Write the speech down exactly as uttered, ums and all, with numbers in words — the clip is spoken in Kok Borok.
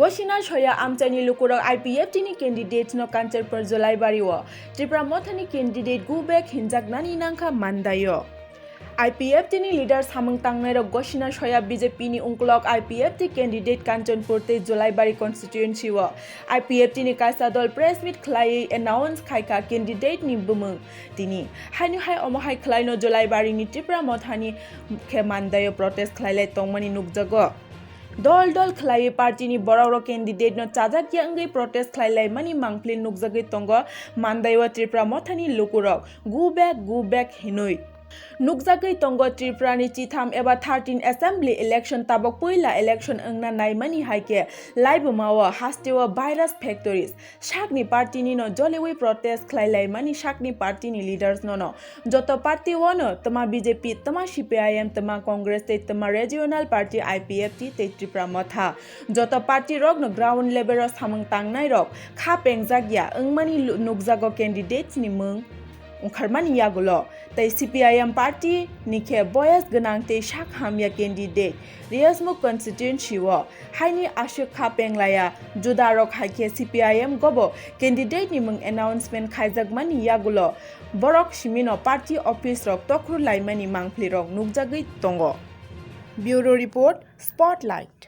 Gosina Soya amchaini lukurok I P F T ni candidate no Kanchanpur Jolaibari o Tipra Mothani candidate go back hinjaknani nangkha Mandaio. I P F T ni leader samung tangnairok Gosina Soya B J P ni ungkulok I P F T candidate Kanchanpur tei Jolaibari constituency o I P F T ni kaisa dol press meet khlaiwi announce khaikha candidate ni bumung tini. Haino hai omo hai khlaino Jolaibari ni Tipra Mothani khe Mandaio protest khlailai tongmani nukjago. Dol dol khlaiwi party ni borokrok candidate no chajakya wngwi protest khlailaimani mangpili nukjagwi tongo Mandaio Tipra Mothani lukurok go back go back hinwi. Nukjagwi tongo Tripura ni chitham eba thirteen assembly election tabok puila election wngna naimani hai khe laibuma o hasteo virus factories sakni party ni no joliwi protest khlailaimani sakni party ni leaders no no joto party o no tma B J P tma C P I M tma Congress tei tma regional party I P F T tei Tipra Motha joto party rok no ground level o samung tangnai rok kha pengjakya wngmani lu- nukjago candidates ni mung ongkharmani yagulo tei C P I M party ni khe boyes gwnang tei sak hamya candidate Riyasmukh constituency o haini aswk kha penglaya juda rok hai khe C P I M gobo candidate ni mung announcement khaijakmani yagulo borok simino party office rok tokhur laimani mangpili rok nukjagwi tongo. Bureau Report, Spotlight.